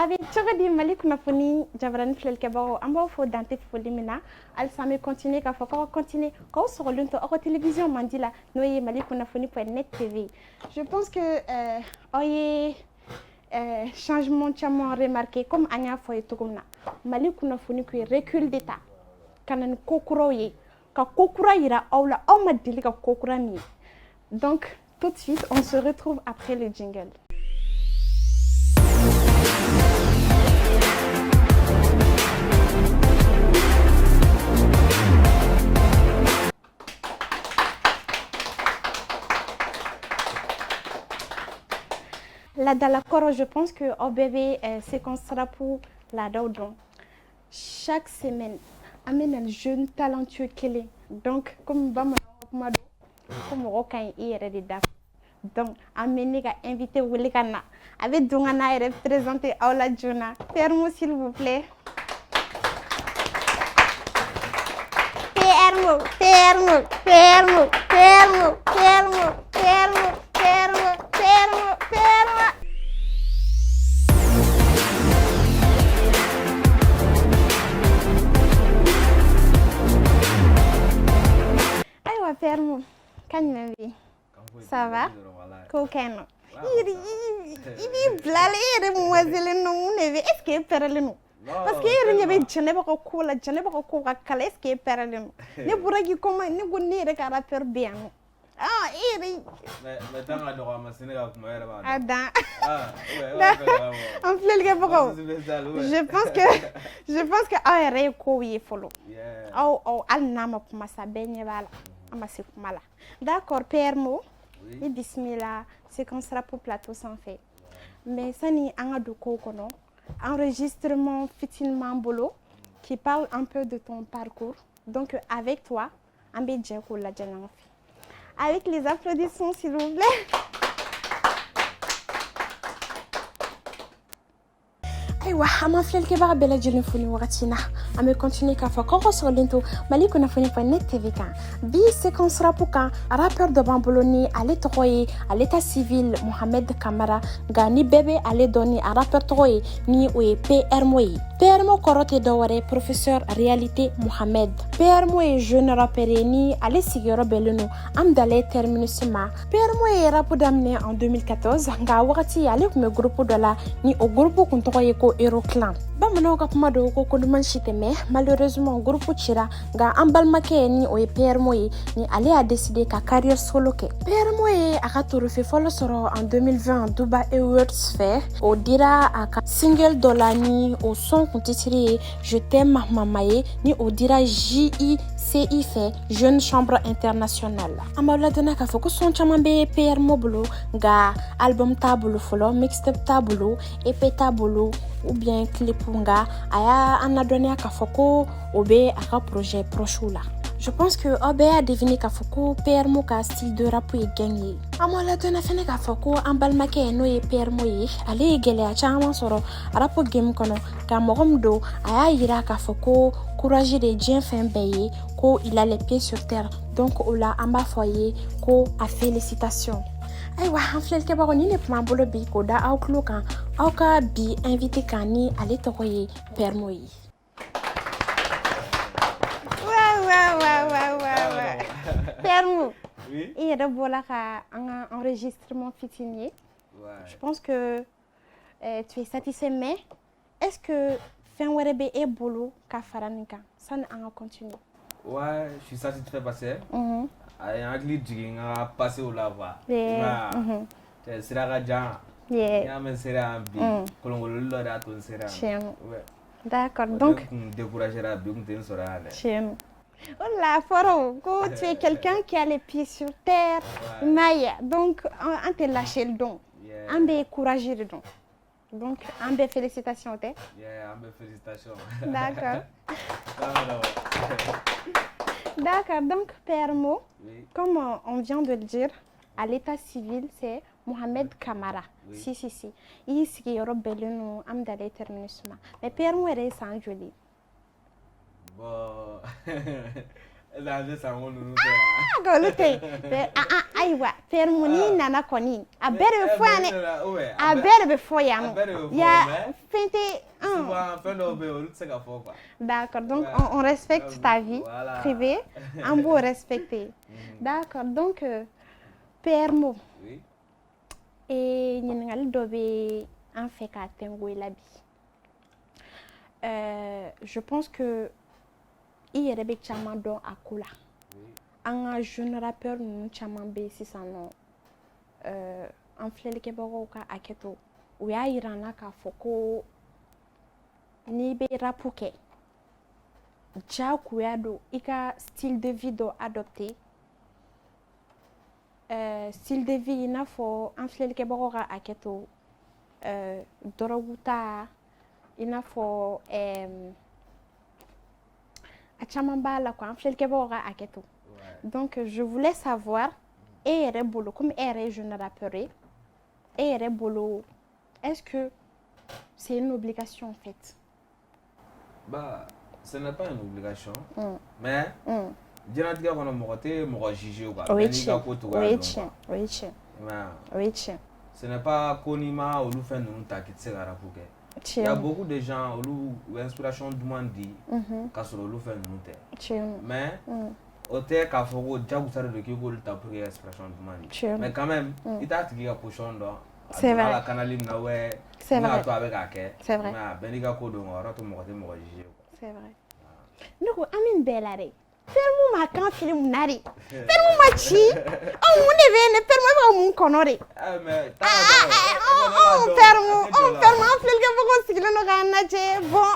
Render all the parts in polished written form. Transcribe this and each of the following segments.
A bɛ cogo di, Mali kunnafoni jabarani filɛlikɛbagaw? An b'aw fo dante foli min na. Halisa an bɛ continuer k'a fɔ k'aw ka continuer k'aw sɔgɔlen to aw ka télévision mandi la, n'o ye Mali kunnafoni.net TV. Je pense que aw ye changement caman remarqué. Comme an y'a fɔ ye cogo min na, Mali kunnafoni kun ye recul de ta ka na ni ko kuraw ye, ka ko kura yira aw la, aw ma deli ka ko kura min ye. Donc tout de suite, on se retrouve après le jingle. Ladala kɔrɔ, je pense que aw bɛɛ bɛ séquence rap laadaw dɔn. Chaque semaine, an bɛ na jeune talentueux kelen. Donc comme bamananw ka kuma don ko mɔgɔ ka ɲi i yɛrɛ de da, donc an bɛ ne ka invité wele ka na, a bɛ don ka n'a yɛrɛ présenter aw la joona. Permo, s'il vous plaît. Permo, Permo, Permo, Permo, Permo, Permo, Permo, Permo, Permo. Ayiwa Permo, kan jumɛn bɛ yen? Ça va? Ko ka ɲi nɔ. I yɛrɛ i b'i bila la, e yɛrɛ moiselen don. Mun de bɛ? Est ce que e pɛrɛlen don? Parce que e yɛrɛ ɲɛ bɛ Jɛnɛba ka ko la, Jɛnɛba ka ko ka kala. Est ce que e pɛrɛlen don? Ne bɔra k'i kɔma, ne ko ne yɛrɛ ka rappeur bɛ yan nɔ. Ah, e yɛrɛ. Mais temps ka dɔgɔ, a ma se ne ka kuma, e yɛrɛ b'a dɔn. A dan. Ah, ouais, ouais. An filɛlikɛbagaw, Spécial, ouais. je pense que aw yɛrɛ ye kow ye fɔlɔ. Aw hali n'a ma kuma sa, bɛɛ ɲɛ b'a la, an ma se kuma la. D'accord, PRMO. I bisimila séquence rap plateau sanfɛ. Mais sani an ka don kow kɔnɔ, enregistrement fitinin b'an bolo qui parle un peu de ton parcours. Donc avec toi, an bɛ jɛ k'o lajɛ ɲɔgɔn fɛ. Avec les applaudissements, s'il vous plaît. Ayiwa, an m'an filɛlikɛbaga bɛɛ lajɛlen fo ni wagati na. An bɛ continuer k'a fɔ k'aw ka sɔgɔlen to Mali kunnafoni.net TV kan. Bi séquence rap kan, rappeur dɔ b'an bolo ni ale tɔgɔ ye à l'état civil Mohamed Kamara, nka ni bɛɛ bɛ ale dɔn ni a rappeur tɔgɔ ye, ni o ye PRMO ye. PRMO kɔrɔ tɛ dɔwɛrɛ ye professeur réalité Mohamed. PRMO ye jeune rappeur ye ni ale sigiyɔrɔ bɛnnen don Amdalaye terminus ma. PRMO ye rap daminɛ en 2014, nka wagati ale tun bɛ groupe dɔ la ni o groupe kun tɔgɔ ye ko Hero Clan. Bamananw ka kuma don ko koduman si tɛ. Malheureusement, groupe cira, nka an balimakɛ ni o ye PRMO ye, ni ale y'a décidé ka carrière solo kɛ. PRMO ye a ka trophée fɔlɔ sɔrɔ en 2020 Duba Awards fɛ. O dira a ka single dɔ la ni o son kun titre ye Je t'aime mama ye, ni o dira JICI fɛ, Jeune Chambre Internationale. An b'aw ladɔnna k'a fɔ ko son caman bɛ PRMO bolo, nka album t'a bolo fɔlɔ, mixtape t'a bolo, EP t'a bolo ou bien clip, nka a y'a an ladɔnniya k'a fɔ ko o bɛ a ka projet proche la. Je pense que aw bɛɛ y'a deviner k'a fɔ ko PRMO ka style de rap ye gang ye. An b'aw ladɔnniya fɛnɛ k'a fɔ ko an balimakɛ, n'o ye PRMO ye, ale ye gɛlɛya caman sɔrɔ rap game kɔnɔ, nka mɔgɔ min don, a y'a yira k'a fɔ ko courage de ye diɲɛ fɛn bɛɛ ye, ko il a les pieds sur terre. Donc o la, an b'a fɔ a ye ko a félicitation. Ayiwa, an filɛlikɛbagaw, nin de tun b'an bolo bi k'o da aw tulo kan, aw ka bi invité kan, ni ale tɔgɔ ye PRMO ye. Ouais. Permo, Oui. i yɛrɛ bɔra ka an ka enregistrement fitinin ye. Je pense que tu es satisfait, mais est-ce que fɛn wɛrɛ bɛ e bolo ka fara nin kan sani an ka continuer? Ouais, je suis satisfait parce que a ye n hakili jigin n ka passé la quoi. I m'a ye wa? Cɛ, sira ka jan. N'i y'a mɛn sera yan bi, kolonkololi dɔ de y'a to n sera yan. Tiɲɛ don. Ouais. D'accord, Ne donc kun découragé ra bi, n kun tɛ n sɔrɔ yan dɛ. Tiɲɛ don. Oh là, fɔlɔ ko tu es quelqu'un qui a les pieds sur terre. Ouais. I m'a ye, donc an tɛ lâcher le don. An bɛ courage de dɔn. Donc an bɛ félicitation tɛ? Yeah, an bɛ félicitation. D'accord. D'accord, donc Père Mo, Oui. comme on vient de le dire, à l'état civil, c'est Mohamed Kamara. Oui. Si, si, si. I sigiyɔrɔ bɛnnen don Amdalaye terminus ma. Mais Père Mo yɛrɛ ye san joli? Bon, est-ce que an tɛ sanko ninnu kɛ yan? Ah, olu tɛ yen. Ah, ah, ayiwa, Père Mo, n'i nana kɔni, a bɛɛ de bɛ fɔ yan dɛ. A bɛɛ de bɛ fɔ yan A nɔ. bɛɛ de bɛ fɔ, Ya mais fɛn tɛ. Souvent fɛn dɔw bɛ yen, olu tɛ se ka fɔ quoi. D'accord, donc Ouais. on respecte ta vie Voilà. privée, an b'o respecter. D'accord, donc Père Mo, Oui. ɲininkali dɔ bɛ an fɛ k'a tɛngo i la bi. Je pense que i yɛrɛ bɛ caman dɔn a ko la. Oui. An ka jeune rappeur ninnu caman bɛ yen sisan nɔ, an filɛlikɛbagaw ka hakɛ to, u y'a yira an na k'a fɔ ko n'i bɛ rap kɛ, diyagoya don i ka style de vie dɔ adopter. Style de vie, i n'a fɔ an filɛlikɛbagaw ka hakɛ to, drogue ta, i n'a fɔ a caman b'a la quoi, an filɛlikɛbagaw ka hakɛ to. Donc je voulais savoir, e yɛrɛ bolo, comme e yɛrɛ ye jeune rappeur ye, e yɛrɛ bolo, est-ce que c'est une obligation en fait? Bah, ce n'est pas une obligation, mais diɲɛlatigɛ kɔnɔ, mɔgɔ tɛ mɔgɔ juger quoi. O ye Bɛɛ n'i ka tiɲɛ ko o cogoya ye dɔn tiɲɛ quoi. O ye tiɲɛ. I m'a ye wa? O ye tiɲɛ. Ce n'est pas ko n'i ma olu fɛn ninnu ta k'i tɛ se ka rap kɛ. Il y a Tiɲɛ. beaucoup de gens, olu u bɛ inspiration duman di k'a sɔrɔ olu fɛn ninnu tɛ. Tiɲɛ. Mais o tɛ k'a fɔ ko jagosa de don k'i k'olu ta pour que inspiration duman di. Tiɲɛ. Mais quand même, i t'a tigi ka position dɔn. A C'est donna vrai. la canal min na ouais. C'est Mun y'a vrai. to a bɛ k'a kɛ. C'est vrai. Mais bɛɛ n'i ka ko don quoi. O yɔrɔ to mɔgɔ tɛ mɔgɔ juger quoi. C'est vrai. Ne ko an bɛ nin bɛɛ la dɛ. Père Mo ma kan fili mun na de? Père Mo ma ci? Ɔ, mun de bɛ yen dɛ? Père Mo, e bɛ ka mun kɔnɔ de? Eh mais taa Ah, ka dɔn. anw Père Mo, anw Père Mo, an filɛlikɛbagaw sigilen don k'an lajɛ. Bon,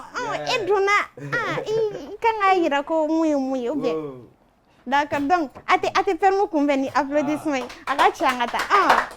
e donna, ah, i kan k'a yira ko mun ye mun ye ou bien? D'accord, donc a tɛ Père Mo kunbɛn ni applaudissement ye. A ka ci an ka taa. Ah.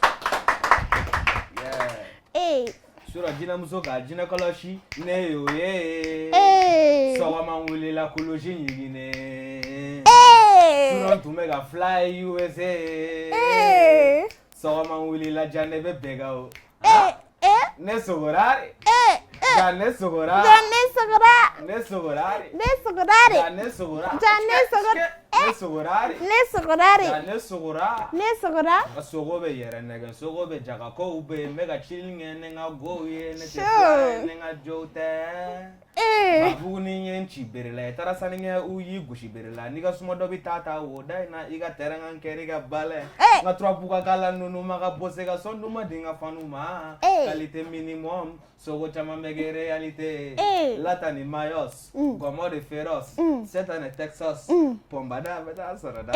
Yeah. Ee. Sura jinɛmuso ka jinɛ kɔlɔsi ne y'o ye. Ee. Sɔgɔma n wulila kulusi ɲiginnen. Ee. Sura n tun bɛ ka fly USA. Ee. Sɔgɔma n wulila ja ne bɛ bɛnka o. Ee. Ee. Ne sogora de. Ee. Ja ne sogora. Ja ne sogora. Ne sogora de. Ne sogora de. Ja ne sogora. Ja ne sogora. Ne sogora de. Ne sogora Ja de. ne sogora. Ne sogora. N ka sogo bɛ yɛrɛ nɛgɛ, sogo bɛ jaga kow bɛ yen, n bɛ ka cili kɛ ni n ka gow ye, ne tɛ fila ye, ni n ka jow tɛ. Ee. Buguni ye n ci bere la, i taara sanni kɛ u y'i gosi bere la, n'i ka suma dɔ bɛ taa ta o da in na, i ka terrain kan kɛr'i ka balɛ. Eh. N ka turabu ka k'a la nunu ma ka bose ka sɔn dun ma di n ka fanu ma. Eh. Qualité minimum, sogo caman bɛ kɛ réalité. Eh. Lata ni mayos, gɔmɔ de féroce, cette année Texas, pɔnbada bɛ taa sɔrɔ da.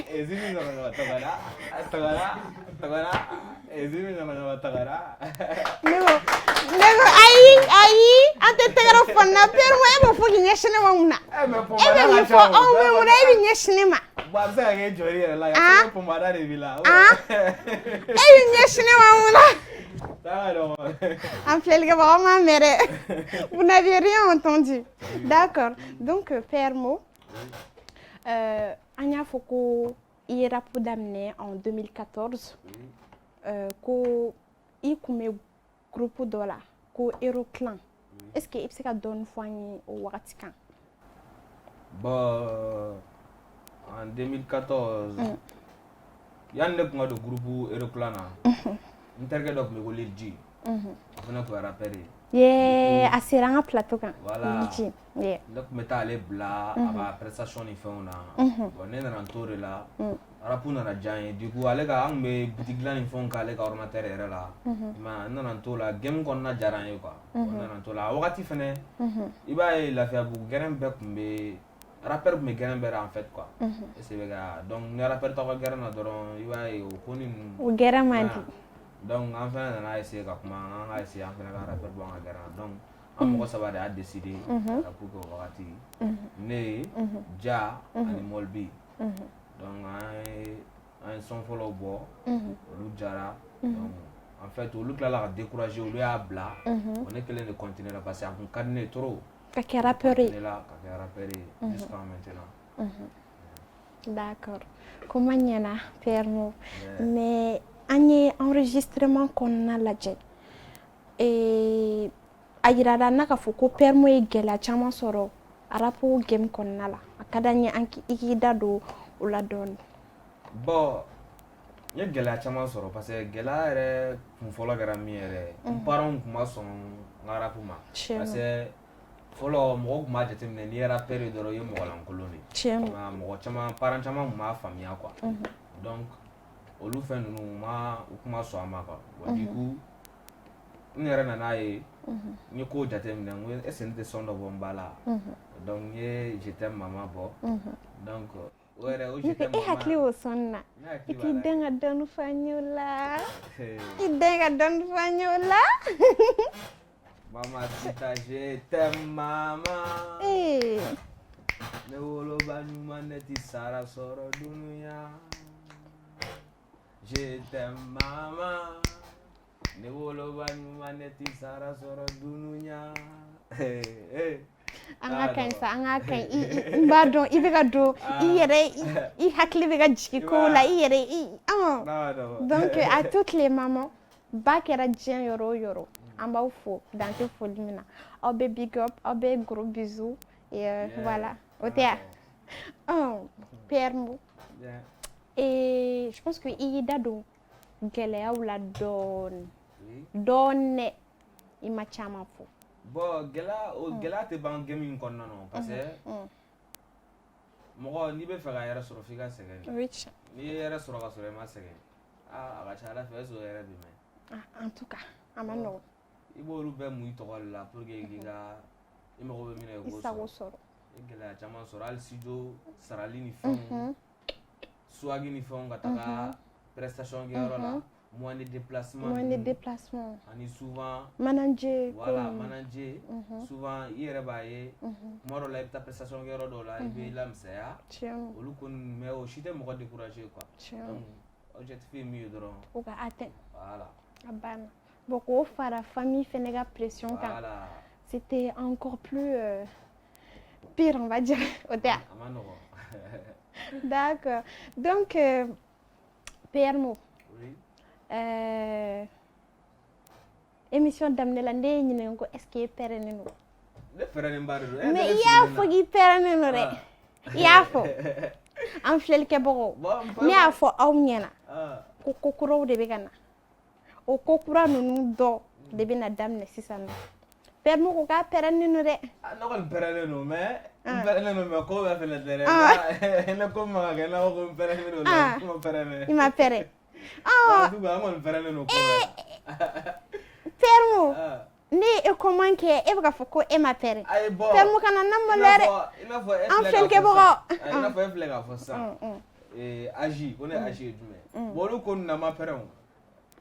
Ezimi ɲɔgɔn tɔgɔda, tɔgɔda, tɔgɔda, ezimi ɲɔgɔn tɔgɔda. Ne ko ayi, ayi, an tɛ tɛgɛrɛ fɔ nin na. Père Mo, e b'o fɔ k'i ɲɛsin ne ma mun na? Eh mais E bɛ pɔnbada mun ka fɔ ca o. anw bɛ mun na, e bɛ ɲɛsin ne ma? Bon, a bɛ se ka kɛ e jɔli yɛrɛ la, Ah. a bɛ se ka kɛ pɔnbada de b'i la. Ah. E bɛ ɲɛsin ne ma mun na? Taa ka dɔgɔ. An filɛlikɛbagaw m'a mɛn dɛ. Vous n'avez rien entendu. D'accord. Donc Père Mo, an y'a fɔ ko i ye rap daminɛ en 2014, ko i kun bɛ groupe dɔ la ko Hero Clan. Est-ce que i bɛ se ka dɔɔni fɔ an ye o wagati kan? Bon, en 2014, yanni ne kun ka don groupe Hero Clan na, n terikɛ dɔ tun bɛ ko Lil G. O fana tun ye rappeur ye. Yeah, a sera an ka plateau kan. Voilà. Lil G. Yeah. Ne tun bɛ taa ale bila a ka prestation ni fɛnw na. Bon, ne nana n t'o de la. Rap nana diya n ye. Du coup, ale ka an tun bɛ boutique dilan ni fɛnw k'ale ka ordinateur yɛrɛ la. I m'a ye, n nana n t'o la, game kɔnɔna diyara n ye quoi. Bon, n nana n t'o la. A wagati fɛnɛ, i b'a ye Lafiyabugu gɛrɛn bɛɛ tun bɛ rappeur tun bɛ gɛrɛn bɛɛ la en fait quoi. Est-ce que bɛ ka donc ni rappeur t'aw ka gɛrɛn na dɔrɔn, i b'a ye o ko ni ninnu. O gɛrɛn man di. Donc an fɛnɛ nana essayer ka kuma, an ka essayer an fɛnɛ ka rappeur bɔ an ka gɛrɛn na. Donc an mɔgɔ saba de y'a décider ka rap kɛ o wagati. Ne ye, Ja ani Molbi. Donc an ye son fɔlɔw bɔ, olu jara. Donc an En fait, olu tilala ka décourager, olu y'a bila. Bon, ne kelen de continuer la parce que a kun ka di ne ye trop. Ka kɛ rappeur ye. Ne la ka kɛ rappeur ye jusqu'à maintenant. D'accord, kuma ɲɛna, Permo, mais an ye enregistrement kɔnɔna lajɛ, a yirala n na k'a fɔ ko Permo ye gɛlɛya caman sɔrɔ rap game kɔnɔna la. A ka d'an ye an i k'i da don o la dɔɔni. Bon, n ye gɛlɛya caman sɔrɔ parce que gɛlɛya yɛrɛ kun fɔlɔ kɛra min yɛrɛ ye, n parents kun ma sɔn n ka rap ma, parce que fɔlɔ mɔgɔw tun b'a jateminɛ, n'i ye rappeur ye dɔrɔn, i ye mɔgɔ lankolon de ye. Mɔgɔ caman, parents caman tun b'a faamuya quoi. Donc olu fɛn ninnu, u kun ma sɔn a ma quoi. Bon, du coup, n yɛrɛ nan'a ye, n ye kow jateminɛ, n ko est ce que ne tɛ son dɔ bɔ n ba la? Donc n ye Je t'aime maman bɔ. Donc o yɛrɛ, o Je t'aime maman. E hakili b'o son na? I t'i den ka dɔɔni fɔ an ye o la, i den ka dɔɔni fɔ an ye o la. Mamacita, je t'aime maman. Ne woloba ɲuman, ne ti sara sɔrɔ dunuya. Je t'aime maman. Ne woloba ɲuman, ne ti sara sɔrɔ dunuya. An ka kaɲi sa, an ka kaɲi. N b'a dɔn i bɛ ka don i yɛrɛ, i hakili bɛ ka jigin kow la i yɛrɛ i. Donc à toutes les mamans, ba kɛra diɲɛ yɔrɔ o yɔrɔ, an b'aw fo dan tɛ foli min na. Aw bɛ big up, aw bɛ gros bisous et voilà, o tɛ yan Permo. Et je pense que i y'i da don gɛlɛyaw la dɔɔni dɔɔni dɛ, i ma caman fɔ. Bon, gɛlɛya, o gɛlɛya tɛ ban game in kɔnɔna na, parce que mɔgɔ n'i bɛ fɛ ka yɛrɛ sɔrɔ, f'i ka sɛgɛn de. N'i ye yɛrɛ sɔrɔ ka sɔrɔ i ma sɛgɛn, aa, a ka ca Ala fɛ, est ce que o yɛrɛ bɛ mɛn? En tout cas, a ma nɔgɔn. I b'olu bɛɛ mun i tɔgɔ de la pour que k'i ka, i mago bɛ min na, i k'o sɔrɔ. I gɛlɛya caman sɔrɔ, hali studio sarali ni fɛnw, swag ni fɛnw, ka taga prestation kɛyɔrɔ la, moyen de déplacement. Moyen de déplacement. Ani souvent manager. Voilà, manager. Souvent i yɛrɛ b'a ye, kuma dɔw la, i bɛ taa prestation kɛyɔrɔ dɔw la, i bɛ lamisɛnya olu ko ninnu, mais o si tɛ mɔgɔ décourager quoi. Donc objectif ye min ye dɔrɔn, o ka atteint. Voilà. A banna. Bon, k'o fara famille fɛnɛ ka pression kan. Voilà. C'était encore plus pire, on va dire, o tɛ. A ma nɔgɔn. D'accord. Donc Permo. Oui. Émission daminɛ la, ne ye ɲininka ko est ce que e pɛrɛnnen don? Ne pɛrɛnnen ba de don. Mais i y'a fɔ k'i pɛrɛnnen don dɛ, i y'a fɔ an filɛlikɛbagaw. Ne y'a fɔ aw ɲɛna ko ko kuraw de bɛ ka na, o ko kura ninnu dɔ de bɛ na daminɛ sisan nɔ. Permo ko k'a pɛrɛnnen don dɛ. Ne kɔni pɛrɛnnen don, mais n pɛrɛnnen don, mais ko bɛɛ fɛnɛ tɛ dɛ. Ne ko ma ka kɛ n'a ko n pɛrɛnnen don, n ma pɛrɛn. I ma pɛrɛn. En tout cas, an kɔni pɛrɛnnen don ko bɛɛ la. Permo, ne ye comment kɛ, e bɛ ka fɔ ko e ma pɛrɛn? Ayi, bon. Permo kana na maloya dɛ. I n'a fɔ e an filɛlikɛbagaw. I n'a fɔ e filɛ k'a fɔ sisan. Âge, ko ne âge ye jumɛn? Bon, olu ko ninnu na, ma pɛrɛn o.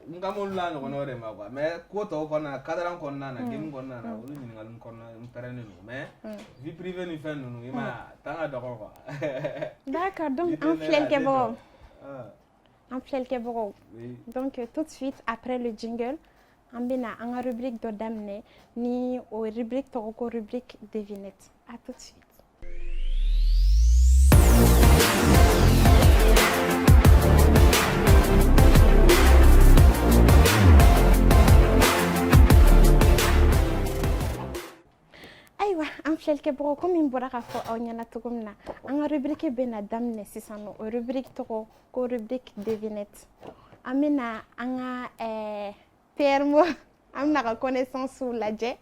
N kan b'olu la ɲɔgɔnnaw de ma quoi, mais ko tɔw kɔnɔna na, cadran kɔnɔna na, game kɔnɔna na, olu ɲininkali kɔnɔna, n pɛrɛnnen don, mais vie privée ni fɛn ninnu, i m'a ye, temps ka dɔgɔ quoi. D'accord, donc an filɛlikɛbagaw. An filɛlikɛbagaw. Donc tout de suite après le jingle, an bɛna an ka rubrique dɔ daminɛ, ni o rubrique tɔgɔ ko rubrique devinette. À tout de suite. Ayiwa, an filɛlikɛbagaw, komi n bɔra k'a fɔ aw ɲɛna cogo min na, an ka rubrique bɛna daminɛ sisan nɔ. O rubrique tɔgɔ ko rubrique devinette. An bɛna an ka Permo, an bɛna ka connaissance lajɛ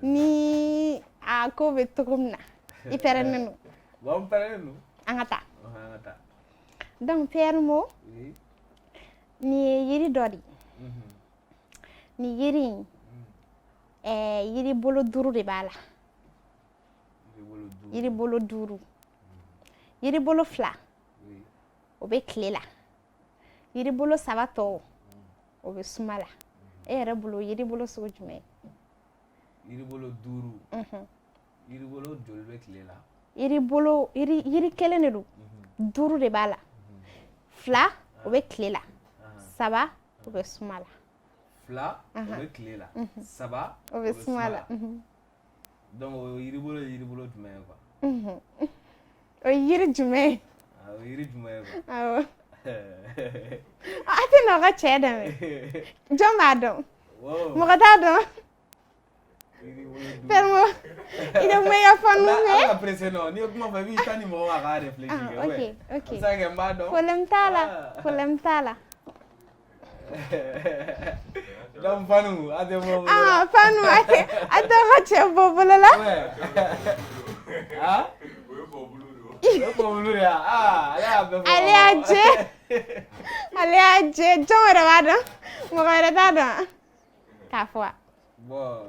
ni a ko bɛ cogo min na. I pɛrɛnnen don? Bon, n pɛrɛnnen don. An ka taa. An ka taa. Donc Permo, nin ye yiri dɔ de ye. Nin yiri in, yiri bolo duuru de b'a la. Yiri bolo duuru. Yiri bolo fila, o bɛ tile la. Yiri bolo saba tɔw, o bɛ suma la. E yɛrɛ bolo, yiri bolo sugu jumɛn? Yiri bolo duuru. Yiri bolo joli bɛ tile la? Yiri bolo, yiri kelen de don. Duuru de b'a la. Fila, o bɛ tile la. Saba, o bɛ suma la. Fila, o bɛ tile la. Saba, o bɛ suma la. Donc o yiribolo ye yiribolo jumɛn ye quoi? O ye yiri jumɛn ye? O ye yiri jumɛn ye quoi? Awɔ. A tɛ n'aw ka cɛ dɛmɛ. Jɔn b'a dɔn? Mɔgɔ t'a dɔn. Père, i bɛ kuma i ka fanu fɛ. Ala ka pressé nɔ, n'i ye kuma fɔ i b'i ta ni mɔgɔ ma k'a réfléchir kɛ. Ok, ok. A bɛ se ka kɛ n b'a dɔn. Problème t'a la, problème t'a la. Donc fanu a tɛ bɔ bolo la. Ah, fanu a tɛ aw ka cɛ bɔ bolo la. Ah? O ye bɔ bolo de ye. O ye bɔ bolo de ye. Ah, ale y'a bɛɛ fɔ. Ale y'a jɛ. Ale y'a jɛ. Jɔn wɛrɛ b'a dɔn? Mɔgɔ wɛrɛ t'a dɔn? K'a fɔ wa? Bon,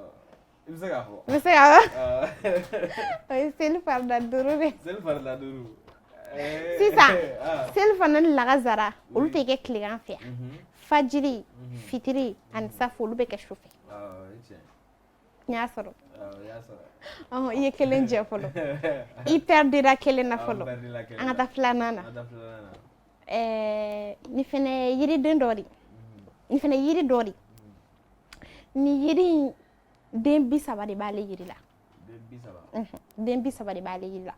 i bɛ se k'a fɔ. I bɛ se k'a fɔ? O ye seli farida 5 de. Seli farida 5. Sisan, seli fana ni lagazara, olu tɛ kɛ tilegan fɛ. Fajiri, fitiri ani safo, olu bɛ kɛ su fɛ. N y'a sɔrɔ. I ye kelen jɛ fɔlɔ. I perdira kelen na fɔlɔ. An ka taa filanan na. Nin fɛnɛ ye yiriden dɔ de. Nin fɛnɛ ye yiri dɔ de. Nin yiri in den 30 de b'ale yiri la. Den 30 de b'ale yiri la.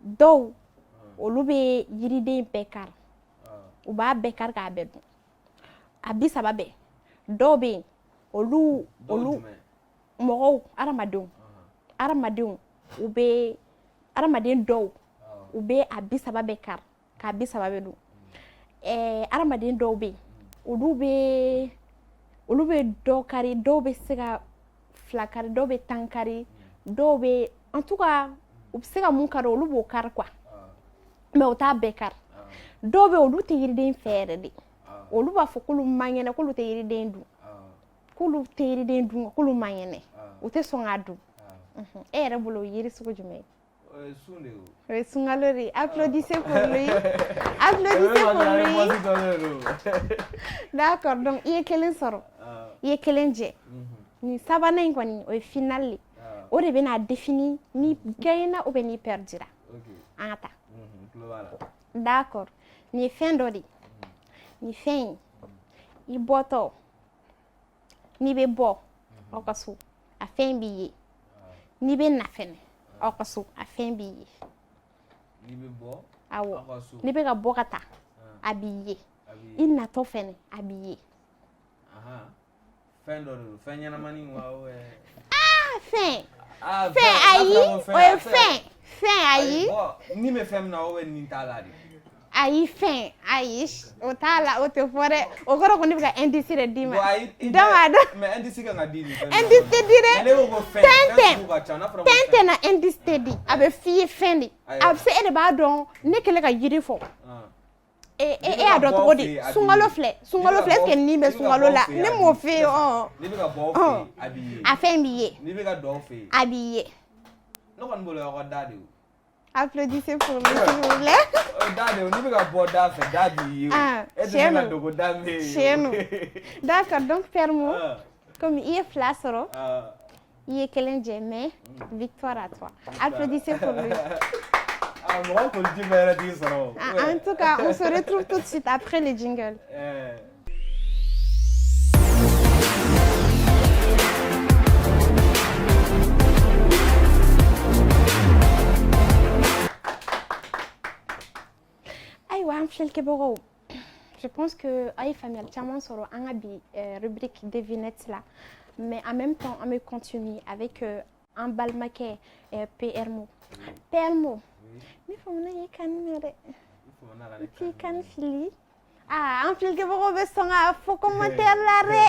Dɔw olu bɛ yiriden bɛɛ kari. U b'a bɛɛ kari k'a bɛɛ dun. A 30 bɛɛ. Dɔw bɛ yen olu mɔgɔw hadamadenw u bɛ hadamaden dɔw u bɛ a 30 bɛɛ kari k'a 30 bɛɛ dun. Hadamaden dɔw bɛ yen olu bɛ dɔ kari, dɔw bɛ se ka 2 kari, dɔw bɛ 10 kari, dɔw bɛ, en tout cas u bɛ se ka mun kari olu b'o kari quoi, mais u t'a bɛɛ kari. Dɔw bɛ olu tɛ yiriden fɛ yɛrɛ de. Olu b'a fɔ k'olu man kɛnɛ, k'olu tɛ yiriden dun, k'olu tɛ yiriden dun, k'olu man kɛnɛ, u tɛ sɔn k'a dun. E yɛrɛ bolo o yiri sugu jumɛn ye? O ye sunkalo de ye. Applaudissez pour lui. Applaudissez pour lui. D'accord, donc i ye kelen sɔrɔ, i ye kelen jɛ. Nin sabanan in kɔni o ye final ye. O de bɛna définir ni gagnera ou bien ni perdira. An ka taa. D'accord. Nin ye fɛn dɔ de ye. Nin fɛn in, i bɔtɔ, n'i bɛ bɔ aw ka so, a fɛn b'i ye. N'i bɛ na fɛnɛ aw ka so, a fɛn b'i ye. N'i bɛ bɔ? Awɔ. N'i bɛ ka bɔ ka taa, a b'i ye. I natɔ fɛnɛ, a b'i ye. Fɛn dɔ de don, fɛn ɲɛnamani wa? Ah, fɛn. Fɛn ayi, o ye fɛn. Fɛn ayi. Ni bɛ fɛn min na, o bɛ nin t'a la de. Ayi, fɛn ayi, o t'a la, o tɛ fɔ dɛ. O kɔrɔ ko ne bɛ ka indice de d'i ma. Dɔn b'a dɔn. Mais indice kan ka di nin fɛn. Indice tɛ di dɛ. Ne ko ko fɛn. Fɛn tɛ. Fɛn tɛ na indice tɛ di. A bɛ f'i ye fɛn de. A bɛ se e de b'a dɔn ne kɛlen ka yiri fɔ. E y'a dɔn cogo di? Sunkalo filɛ, sunkalo filɛ, est ce que nin bɛ sunkalo la? Ne m'o f'e ye. N'i bɛ ka bɔ aw fɛ yen, a b'i ye. A fɛn b'i ye. N'i bɛ ka don aw fɛ yen. A b'i ye. Ne kɔni bolo aw ka da de ye. Applaudissez pour lui, s'il vous plaît. Da de, n'i bɛ ka bɔ da fɛ, da b'i ye. E tɛ se ka dogo da min ye. Tiɲɛ don. D'accord, donc Père Mo, comme i ye 2 sɔrɔ, i ye kelen jɛ, mais victoire à toi. Applaudissez pour lui. Ah, mɔgɔ politique bɛɛ yɛrɛ t'i sɔrɔ. En tout cas, on se retrouve tout de suite après le jingle. Ayiwa, an filɛlikɛbagaw, je pense que a ye faamuyali caman sɔrɔ an ka bi rubrique devinette la, mais en même temps an bɛ continuer avec an balimakɛ PR Mo. PR Mo, ne famana ye kan mɛn dɛ, i t'i kan fili. Ah, an filɛlikɛbagaw bɛ sɔn k'a fɔ commentaire la dɛ,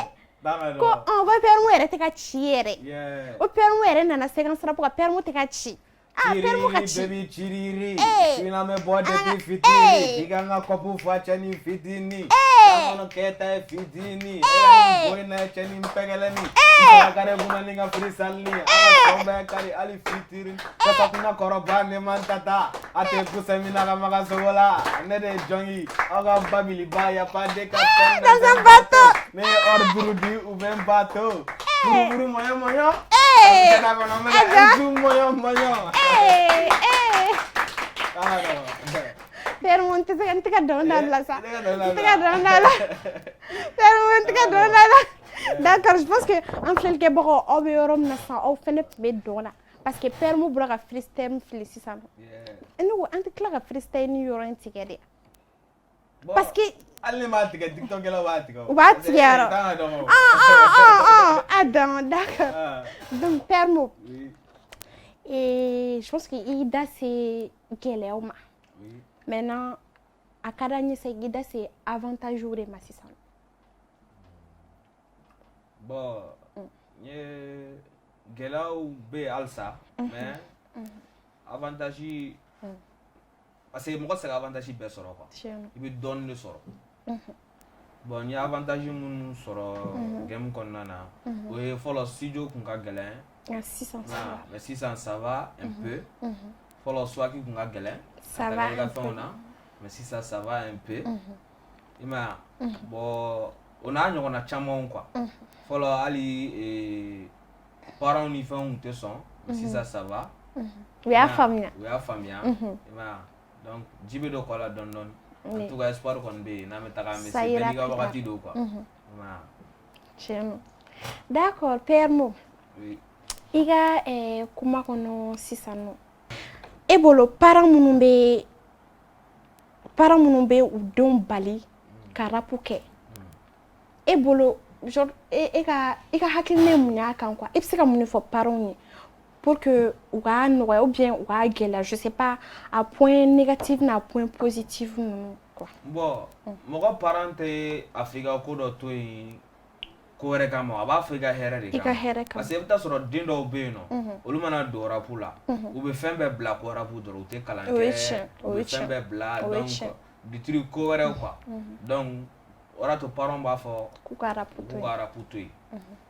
ko ko PR Mo yɛrɛ tɛ ka ci yɛrɛ, ko PR Mo yɛrɛ nana séquence rap ka PR Mo tɛ ka ci. Ah, Père Mo ka ci. Baby ciriri. Sina mɛ bɔ depuis fitini. I ka n ka kɔpu fa cɛni fitini. Kan kɔnɔ kɛta ye fitini. E ka nin bɔ in na cɛni pɛgɛlɛni. I kare kunna ni ka freestyle. An ka sɔn bɛɛ kari hali fitiri. Kasa kunna kɔrɔba ne man tata. A tɛ kusa min na ka maga sogo la. Ne de ye jɔn ye. Aw ka babiliba yafa de ka fɛn dans un bateau. Ne ye ordre di u bɛ n bato. Buruburu mɔɲɔ mɔɲɔ. Mɔɲɔ mɔɲɔ. Père Mo, n tɛ ka dɔn dabila sa. N tɛ ka dɔn dabila. Père Mo, n tɛ ka dɔn dabila. D'accord, je pense que an filɛlikɛbagaw, aw bɛ yɔrɔ min na sisan, aw fɛnɛ tun bɛ dɔn la parce que Père bɔra ka freestyle fili sisan nɔ. Ne ko an tɛ tila ka freestyle ni yɔrɔ in tigɛ dɛ. Parce que hali ne m'a tigɛ, TikTokɛlaw b'a tigɛ o. U b'a tigɛ yɔrɔ. T'an ka dɔn o. Ah ah ah ah ah, donc d'accord. Ah, Donc Père Mo, oui, et je pense que i da se gɛlɛyaw ma. Oui. Maintenant, a ka d'an ye sa i k'i da se avantage de ma sisan. Bon, n ye gɛlɛyaw bɛ yen halisa, mais avantage, parce que mɔgɔ tɛ se ka avantage bɛɛ sɔrɔ quoi. Tiɲɛ. I bɛ dɔɔnin de sɔrɔ. Bon, n ye avantage minnu sɔrɔ game kɔnɔna na, o ye fɔlɔ, studio kun ka gɛlɛn. Nka sisan ça va. Mais sisan ça va un peu. Fɔlɔ, swag kun ka gɛlɛn Ça ka va taga i ka un peu. fɛnw na, mais sisan ça va un peu. I m'a ye, bon, o n'a ɲɔgɔnna camanw quoi. Fɔlɔ, hali parents ni fɛnw tun tɛ sɔn, mais sisan ça va. U y'a faamuya. U y'a faamuya, i m'a ye. Donc ji bɛ don kɔ la dɔɔni dɔɔni. En tout cas, espoir kɔni bɛ yen, n'an bɛ taga, an bɛ se. Ça bɛɛ ira n'i ka plus tard. Wagati don quoi, i m'a ye. Tiɲɛ don. D'accord, Père Mo. Oui. I ka kuma kɔnɔ sisan nɔ, e bolo, parents minnu bɛ u denw bali ka rap kɛ, e bolo, genre e ka hakilina ye mun y'a kan quoi? E bɛ se ka mun de fɔ parents ye pour que u k'a nɔgɔya ou bien u k'a gɛlɛya, je sais pas, a point négatif n'a point positif ninnu quoi? Bon, mɔgɔ parent tɛ a fɔ i ka ko dɔ to yen ko wɛrɛ kama, a b'a fɔ i ka hɛrɛ de I ka hɛrɛ kama. Parce que i bɛ taa sɔrɔ den dɔw bɛ yen nɔ, olu mana don rap la, u bɛ fɛn bɛɛ bila ko rap dɔrɔn, u tɛ kalan O ye kɛ, tiɲɛ, o u ye bɛ fɛn tiɲɛ. bɛɛ bila, O ye donc tiɲɛ. du truc ko wɛrɛw quoi. Donc o de y'a to parents b'a fɔ k'u ka rap to k'u yen. Ka rap to yen.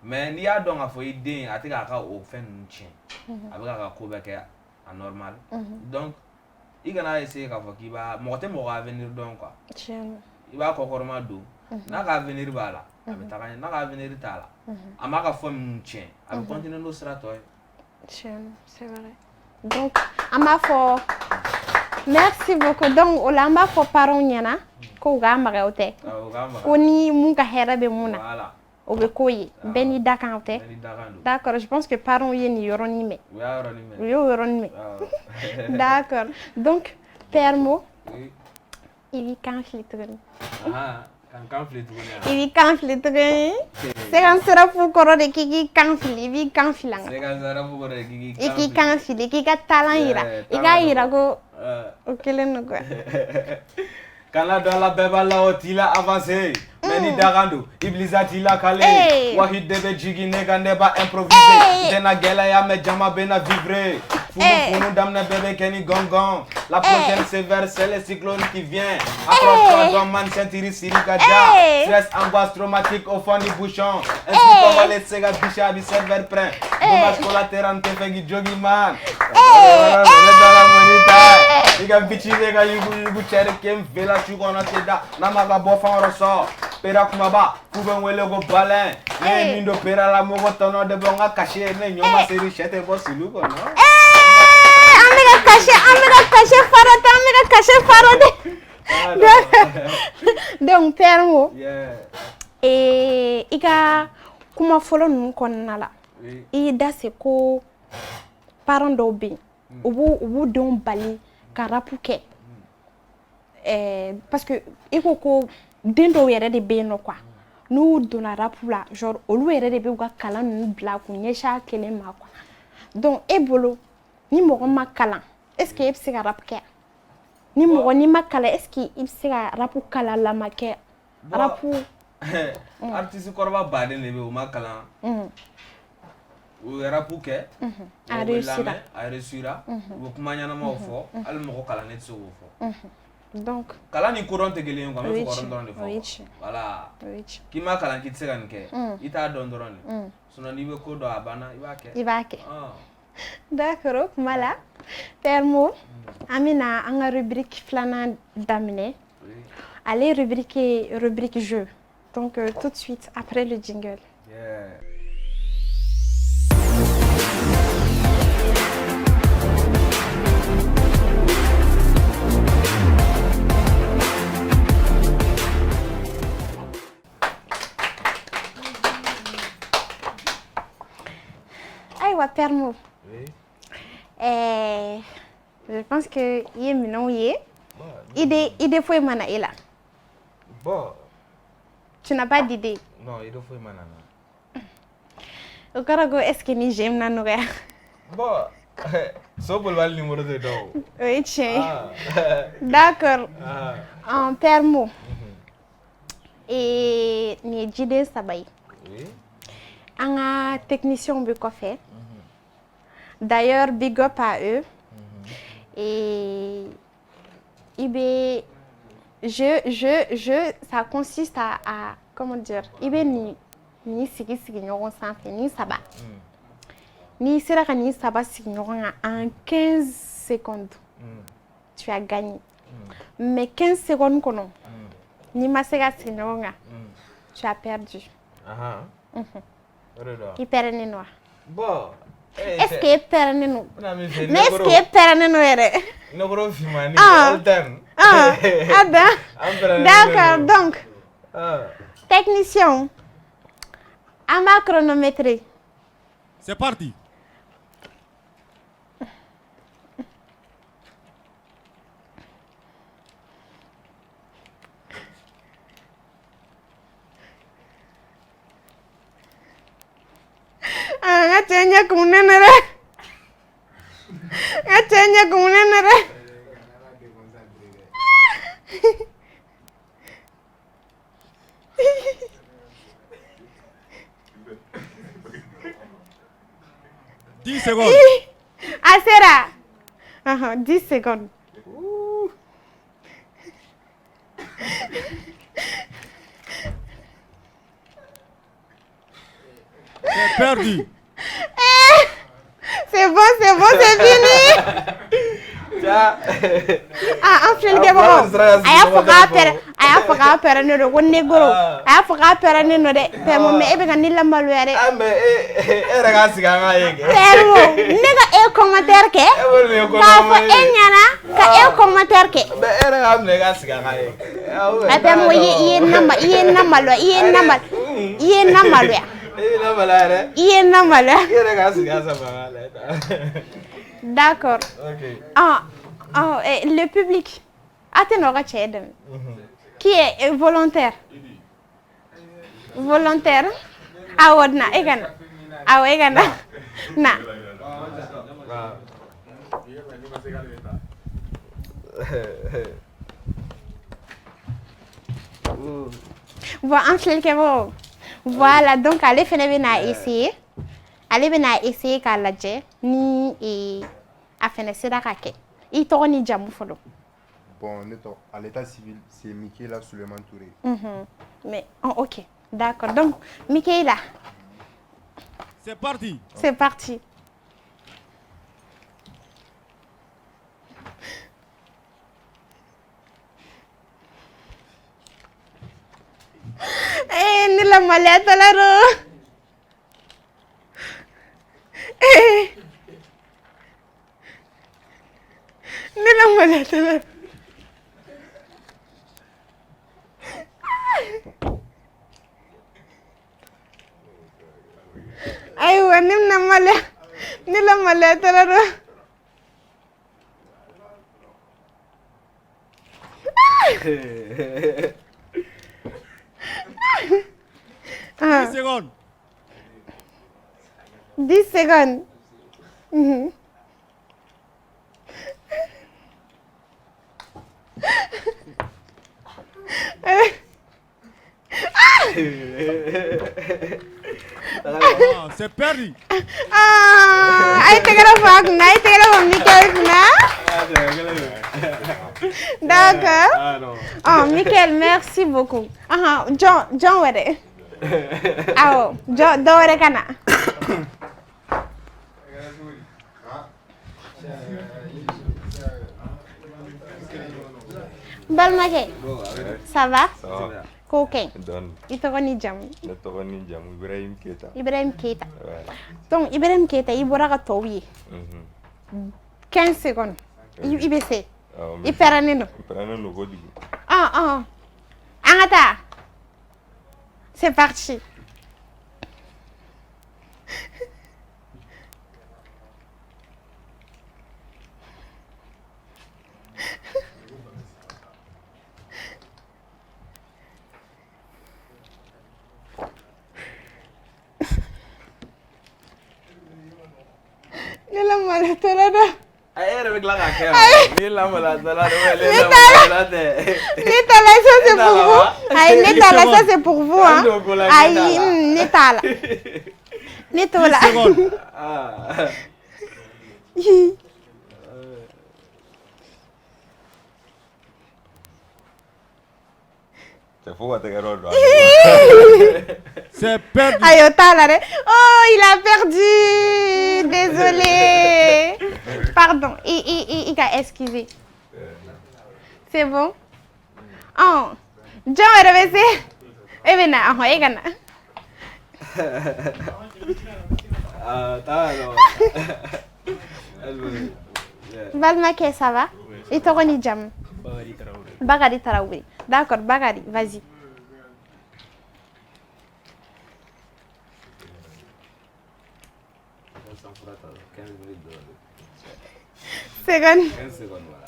Mais n'i y'a dɔn k'a fɔ i den a tɛ k'a ka o fɛn ninnu tiɲɛ, a bɛ k'a ka ko bɛɛ kɛ a normal, donc i kana essayer k'a fɔ k'i b'a, mɔgɔ tɛ mɔgɔ avenir dɔn quoi. Tiɲɛ don. I b'a kɔkɔrɔma don, n'a ka avenir b'a la, a bɛ taga ɲɛ, n'a ka avenir t'a la, a m'a ka fɛn minnu tiɲɛ, a bɛ continuer n'o sira tɔ ye. Tiɲɛ don, c'est vrai. Donc an b'a fɔ merci beaucoup. Donc o la, an b'a fɔ parents ɲɛna ko u k'a magaya, o tɛ? Awɔ, u k'a maga. Ko ni mun ka hɛrɛ bɛ mun na, voilà, o bɛ k'o ye, bɛɛ n'i da kan, o tɛ? Bɛɛ n'i dakan don. D'accord, je pense que parents ye nin yɔrɔnin mɛn. U y'a yɔrɔnin U mɛn. y'o yɔrɔnin mɛn. Awɔ. D'accord, donc Père Mo, Oui. i b'i kan fili tuguni. Ahan, ka n kan fili tuguni I b'i kan fili tuguni. Séquence rap kɔrɔ de k'i k'i kan fili, i b'i kan fili an kan. Séquence rap kɔrɔ de k'i I k'i kan fili, k'i ka talent yira, i k'a yira ko o kelen don quoi. Kana dɔ la, bɛɛ b'a la, o t'i la avancé, mais ni dakan don, Iblisa t'i la kale. Hey. Wahid de bɛ jigin ne kan, ne b'a improviser. Hey. N tɛna gɛlɛya, mais jama bɛna vivre funu. Hey. Funu daminɛ, bɛɛ bɛ kɛ ni gɔngɔn. La prochaine sévère, c'est le cyclone qui vient. Accroche-toi, don man, ceinture siri ka ja. Hey. Stress, angoisse traumatique au fond du bouchon. Ainsi kɔngɔlen tɛ se ka boucher, a bɛ serveur prêt. Dommage collatéral, n tɛ fɛ k'i jogi man. Ne da la mɔni ta i ka bitch bɛ ka yugu yugu, cɛ de kɛ n vela su kɔnɔ tɛ da n'a ma ka bɔ fan wɛrɛ sɔrɔ pera kumaba k'u bɛ n wele ko balɛn. Ne ye min don pera la, mɔgɔ tɔnɔ de bɔ n ka cachet, ne ɲɔ ma seri, sɛ tɛ bɔ sulu kɔnɔ. An bɛ ka cachet, an bɛ ka cachet farote, an bɛ ka cachet farote. Donc Père Mo, i ka kuma fɔlɔ ninnu kɔnɔna la, i y'i da se ko parents dɔw bɛ yen, u b'u denw bali ka rap kɛ, parce que i ko ko den dɔw yɛrɛ de bɛ yen nɔ quoi, n'u donna rap la, genre olu yɛrɛ de bɛ u ka kalan ninnu bila k'u ɲɛsin a kelen ma quoi. Donc e bolo, ni mɔgɔ ma kalan, est ce que e bɛ se ka rap kɛ? Ni mɔgɔ n'i ma kalan, est ce que i bɛ se ka rap kalanlama kɛ, rap? Artiste kɔrɔba baden de bɛ yen, u ma kalan, u ye rap kɛ, A u bɛ réussira. lamɛn, a réussira, u bɛ kuma ɲɛnamaw fɔ, hali mɔgɔ kalannen tɛ se k'o fɔ. Donc kalan ni kodɔn tɛ kelen ye quoi, n O bɛ ye fɛ k'o tiɲɛ, dɔrɔn de fɔ o ye quoi. tiɲɛ. Voilà. O ye tiɲɛ. K'i ma kalan k'i tɛ se ka nin kɛ, i t'a dɔn dɔrɔn de. Sinon n'i bɛ ko dɔn, a banna, i b'a kɛ. I b'a kɛ. Ah. D'accord, o kuma la, Père Mo, an bɛna an ka rubrique filanan daminɛ. Oui. Ale rubrique ye rubrique jeu. Donc tout de suite après le jingle. Yeah. Ayiwa Permo. Oui. Je pense que i ye minɛnw ye. Idée foyi ma na e la. Bon. Tu n'as pas d'idée? Non, idée foyi ma na n na. O kɔrɔ ko est ce que ni jeu bɛna nɔgɔya? Bon, so bolibali numéro tɛ dɔn o. O ye tiɲɛ ye. D'accord. En Permo. Et nin ye jiden saba ye. Oui. An ka technicien bɛ kɔfɛ. D'ailleurs, big up à eux. Et i bɛ je ça consiste à comment dire, i bɛ nin sigi sigi ɲɔgɔn sanfɛ, nin saba. N'i sera ka nin saba sigi ɲɔgɔn kan en 15 secondes, tu as gagné. Mais 15 secondes kɔnɔ, n'i ma se ka sigi ɲɔgɔn kan, tu as perdu. O de don wa? I pɛrɛnnen don wa? Bon. Est ce que e pɛrɛnnen don? Mais est ce que e pɛrɛnnen don yɛrɛ? Negro finmani, all time. Ah, ah ben. D'accord, donc. Technicien, an b'a chronométrer. C'est parti. Ah, n ka cɛ ɲɛ kumunen don dɛ. N ka cɛ ɲɛ kumunen don dɛ. 10 secondes. A sera. 10 secondes. C'est perdu. C'est bon, c'est bon, c'est fini. Ah, an filɛlikɛbagaw, a y'a fɔ k'a pɛrɛ, a y'a fɔ k'a pɛrɛnnen don ko negoro, a y'a fɔ k'a pɛrɛnnen don dɛ. Permo, mais e bɛ ka ne lamaloya dɛ. Ah, mais e yɛrɛ k'a sigi an k'a ye kɛ. Permo, ne ka e commentaire kɛ, k'a fɔ e ɲɛna ka e commentaire kɛ. Mais e yɛrɛ k'a minɛ k'a sigi an k'a ye. A Permo, i ye n lamaloya, i ye n lamaloya, i ye n lamaloya. E bɛ lamaloya yɛrɛ. I ye n lamaloya. I yɛrɛ k'a sigi a sanfɛ an k'a lajɛ. D'accord. Ok. Ah, ah, le public. Attends, on va. Qui est volontaire? Volontaire? Ah, ouais, na, egana. Ah, ouais, egana. Na. Bon, en fait, voilà, donc allez faire essayer. Ale bɛna essayer k'a lajɛ ni a fɛnɛ sera ka kɛ. I tɔgɔ ni jamu fɔlɔ. Bon, ne tɔgɔ, à l'état civil, c'est Michaela Souleymane Touré. Mais oh, ok, d'accord. Donc Michaela. C'est parti. C'est parti. Eh, ne la maloya tɔ la don. Ne la maloya tɔ la. Ayiwa, ne bɛna maloya, ne la maloya tɔ la don. 10 secondes. 10 secondes. Ah, c'est perdu. Ah, a ye tɛgɛrɛ fɔ a kunna, a ye tɛgɛrɛ fɔ Michael kunna. D'accord. Oh, Michael, merci beaucoup. Jɔn wɛrɛ. Awɔ, jɔn dɔ wɛrɛ ka na. Balimakɛ, ça va? Ça va. Ko ka ɲi. Dɔɔni. I tɔgɔ ni jamu? Ne tɔgɔ ni jamu Ibrahim Keita. Ibrahim Keita. Ouais. Donc Ibrahim Keita, i bɔra ka tɔw ye. 15 secondes. I bɛ se. I pɛrɛnnen don. N pɛrɛnnen don kojugu. Ah ah. An ka taa. C'est parti. Yɛrɛ la dɛ. E yɛrɛ bɛ tila k'a kɛ ni lamaloyatɔ la don ne lamaloyatɔla tɛ. Ne t'a la, ça c'est E t'a pour la vous. wa? Ayi, ne t'a la, ça c'est pour vous hein. An don ko la, ne Ayi, t'a la. ne t'a la. Ne t'o la. 10 secondes. Ah. Cɛ fo ka tɛgɛ dɔ don a C'est perdu. Ayi, o t'a la dɛ. Oh, il a perdu. Désolé. Pardon, i ka excuser. C'est bon? Oh, jɔn wɛrɛ bɛ se? E bɛ na, ɔhɔn, e ka na. Ah, taa nɔ. Balimakɛ, ça va? I tɔgɔ ni jamu? Bakary Traoré. Bakary Traoré. D'accord, Bakary, vas-y. Seconde. 15 secondes, voilà.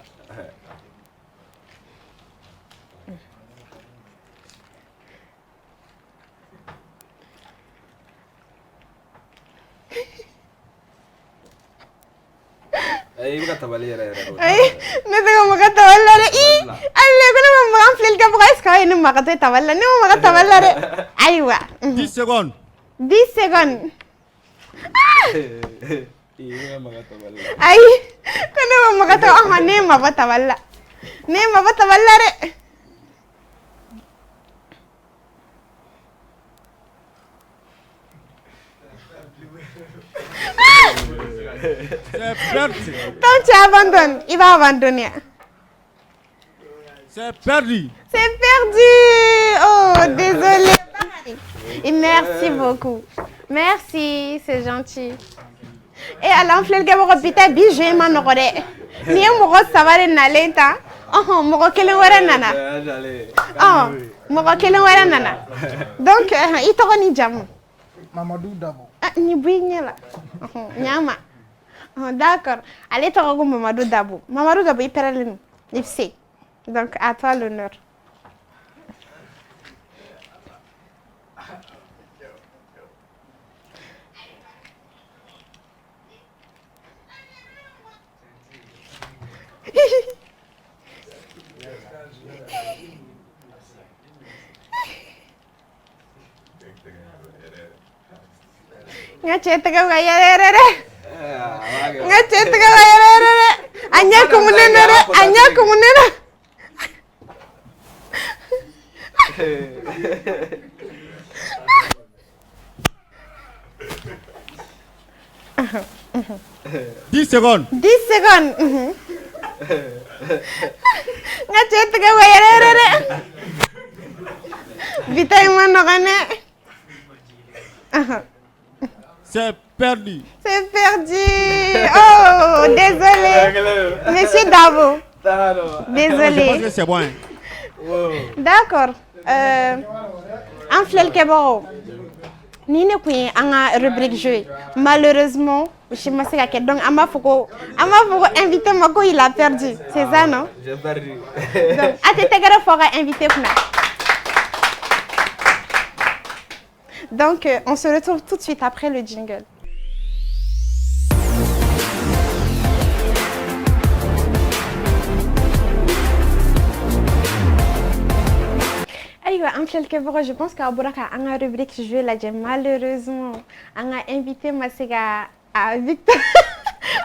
Eh, i bɛ ka tabali yɛrɛ yɛrɛ de. Ayi, ne tɛ ka maga tabali la dɛ. Ii, hali ne ko ne ma maga n filɛlikɛbaga, est ce que aw ye ne magatɔ ye tabali la? Ne ma maga tabali la dɛ. Ayiwa. 10 secondes. 10 secondes. I bɛ ka maga tabali la. Ayi, ko ne ma maga tabali, ɔhɔn, ne ma bɔ tabali la. Ne ma bɔ tabali la dɛ. C'est perdu. Tant tu abandonnes, il va abandonner. C'est perdu. C'est perdu. Oh, désolé. Et merci beaucoup. Merci, c'est gentil. Et ala, an filɛlikɛbagaw, bi ta bi jeu ma nɔgɔ dɛ. Nin ye mɔgɔ saba de nalen ta. Ɔhɔn, mɔgɔ kelen wɛrɛ nana. Ɔn, mɔgɔ kelen wɛrɛ nana. Donc, i tɔgɔ ni jamu? Mamadou Dabo. Ah, nin bɔ i ɲɛ la. Ɔhɔn, ɲama. Ɔhɔn, d'accord. Ale tɔgɔ ko Mamadou Dabo. Mamadou Dabo, i pɛrɛlen don. I bɛ se. Donc, à toi l'honneur. N ka cɛ tɛgɛ bɛ ka yɛrɛ yɛrɛ dɛ. N ka cɛ tɛgɛ bɛ ka yɛrɛ yɛrɛ dɛ. A ɲɛ kumunen don dɛ. A ɲɛ kumunen don. 10 secondes. 10 secondes. N ka cɛ tɛgɛ bɛ ka yɛrɛ yɛrɛ dɛ. Bi ta in ma nɔgɔn dɛ. C'est perdu. C'est perdu. Oh, désolé. Monsieur Dabo. Je pense Désolé. que c'est bon, hein. D'accord. An filɛlikɛbagaw, ni ne kun ye an ka rubrique jeu ye, malheureusement o si ma se ka kɛ, donc an b'a fɔ ko invité ma ko il a perdu, c'est ça, non? J'ai perdu. Donc a tɛ tɛgɛrɛ fɔ ka invité kunna. Donc on se retrouve tout de suite après le jingle. Ayiwa, an filɛlikɛbagaw, je pense k'aw bɔra ka an ka rubrique jeu lajɛ. Malheureusement, an ka invité ma se ka a Victor,